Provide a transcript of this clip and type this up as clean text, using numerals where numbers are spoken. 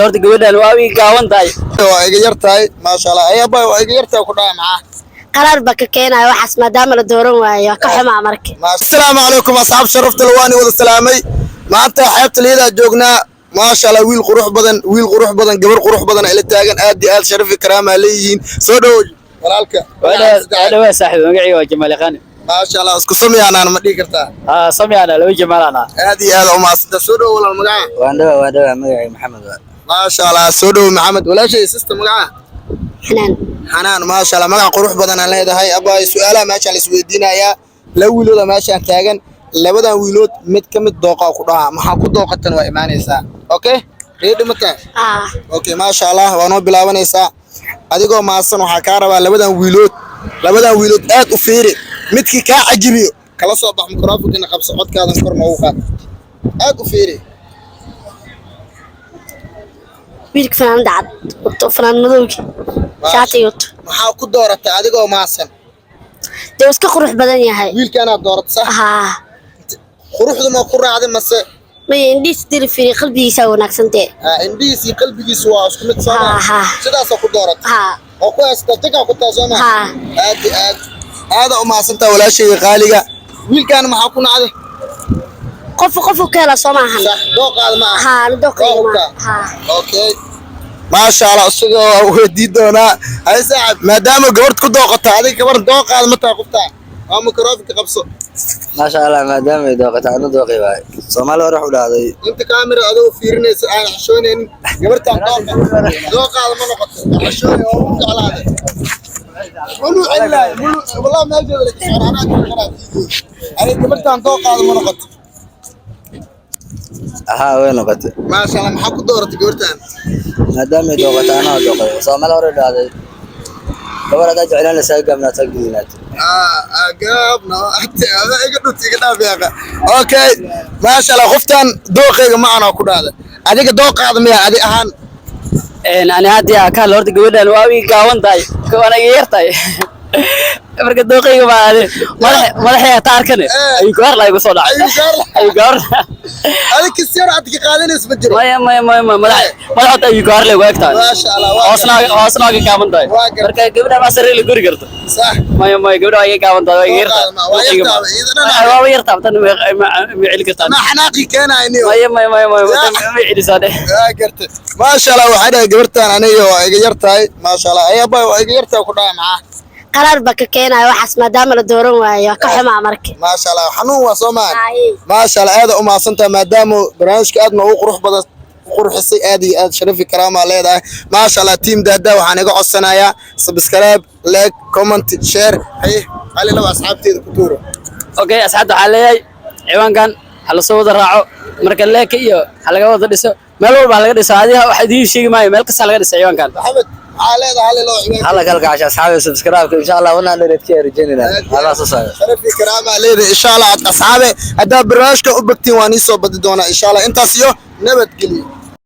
Horta gabadhan waa ii gaaban tahay. Waa iga yar tahay, maasha Allah. Ayaba waa iga yar tahay ku dhaca maxaa? Qaraar baa ka keenaya waxaas, maadaama la dooran waayo, waa ka xumaa marka. Asalaamu calaykum, asxaab sharafta la, waani wada salaamay. Maanta xeebta liidaa joognaa, maasha Allah. Wiil qurux badan, wiil qurux badan, gabar qurux badan ila taagan, aad iyo aad sharafi karaamaa leeyihiin. Soo dhowo, walaalka. Waa dhawaa, saaxiib. Magacii waa Jamaal Yaqaani. Maasha Allah, isku samyaanaan ma dhihi kartaa? Haa, samyaana, laba Jamaalaana. Aad iyo aad umahadsanta. Soo dhowo, walaal, magaca? Waan dhawa, waan dhawa. Magacay Maxamed waa. Maasha Allah, soo dhowo, Maxamed. Walaashay, sister, magaca? Xanaan. Xanaan, maasha Allah, magac qurux badan aan leedahay. Abaa, su-aalaha meeshaan la isweydiinayaa, laba wiilooda meeshaan taagan, labadan wiilood mid ka mid dooqaa ku dhaca, maxaa ku dooqatan? Waa imaanaysaa. Okay, ready ma tahay? Ah. Okay, maasha Allah, waa noo bilaabanaysaa. Adigoo mahadsan, waxaa kaa rabaa labadan wiilood aad u fiiri, midkii kaa cajibiyo kala soo bax mikrofonkana qabso, codkaadan kor noogu qaad, aad u fiiri. Wiilka fanaanada cad wato, fanaan madowgi, shaatiga wato. Maxaa ku dooratay, adigoo mahadsan? Dee wuu iska qurux badan yahay. Wiilkaanaad dooratay, sax? Haa. Quruxdu ma ku raacday mase? Maya, indhihiis dili fiiri, qalbigiisaa wanaagsantee. Ah, indhihiis iyo qalbigiisu waa isku mid, soo ma? Ha. Sidaasaa ku dooratay? Haa. Oo ku haysataa jagaa ku taa, soo ma? Haa. Aad iyo aad aada u mahadsantaa, walaashayga qaaliga. Wiilkaana maxaa ku nacday? Qof qofu ka hela, soo maahan? Sax, dooqaada ma aha. Haa, dooqayga Waa ma hubtaa? Haa. Okay, maasha Allah, isaga waa weydii doonaa. Hay saaxib, maadaama gabadh ku dooqata, adiga gabar dooqaada ma tahay qoftaa? Waa mikrofonka qabso. Maasha Allah, maadaama ay dooqata, ana dooqi waay. Soomaali hore wuxuu dhahday. Inta kaamira adoo fiirinaysa aan xishoonaynin, gabartaan dooqa dooqaada ma noqoto? Xishoonay oo u jeclaaday mulu celilaay mulu, wallahi meesheeda la kasocon anaa kala qaraa. Adiga gabartaan dooqaada ma noqoto? Ahaa, way noqotay. Maasha Allah, maxaa ku dooratay gabartaan? Maadaama ay dooqata, anaa dooqay. Soomaali hore dhahday, gabar haddaa jeclaan lasaa gaabnaata gudinaata. Gaabno iga dhut, iga dhaaf yaaqa. Okay, maasha Allah, qoftaan dooqayga ma anaa ku dhahda. Adiga dooqaada miya adi ahaan? Ani haddii aa ka hadlo, horta gabadhan waa ii gaaban tahay, waana iga yar tahay. Marka dooqayga baa ade madax madaxay taa arkane. Ayuu gaar la igu soo dhacay. Ayuu gaar Ayuu gaar. Adiga kisyar aad ka qaadanaysa ma jiro? Maya, maya, maya, maya, madax madaxoota ayuu gaar la igu eg tahay. Maasha Allah, waa Hoosna hoosna waa ka gaaban tahay. Waa gartay. Marka gabadhan ma sariir la guri karto. Sax. Maya, maya, gabadha waa iga gaaban tahay, waa iga yar Dooqaada tahay. ma waa yar tahay, iyada dhan. Waaba yar tahay tan, ma celi kartaa. Ma xanaaqi keenayniyo? Maya, maya, maya, maya, ma celisaa dheh. Waa gartay, maasha Allah. Waxay dhahay gabartaan aniga waa iga yar tahay, maasha Allah. Ayaba waa iga yar tahay ku dhaca maxaa? Qaraar baa ka keenaya waxaas, maadaama la dooran waayo, waa ka xumaa marka. Maasha Allah, xanuun waa, soo maahan? Haye. Maasha Allah, aada u mahadsantahay, maadaama barnaamijka aad noogu qurux badan u qurxisay, aad iyo aad sharafi karaamaa leedahay, maasha Allah. Team Dahda waxaan iga codsanayaa subscribe, like, comment, share. Haye, cali laba asxaabteeda ku tuuro. Okay, asxaabta waxaa leeyahay ciwaankan ha lasoo wada raaco. Marka leeka iyo ha laga wada dhiso, meel walba ha laga dhiso. Adiga wax idiin sheegi maayo, meel kasta ha laga dhisa ciwaankan. Maxamed, maxaa leedahay hal loo ciwaanka? Hala kala kacasha, asxaabi, subscribe insha Allah 100K rajaynayna, Allah soo socda. Sharafi karaamaa leedahay. Insha Allah, asxaabe, haddaa barnaamijka u bagtiin, waan iisoo badi doonaa insha Allah. Intaas iyo nabadgelyo.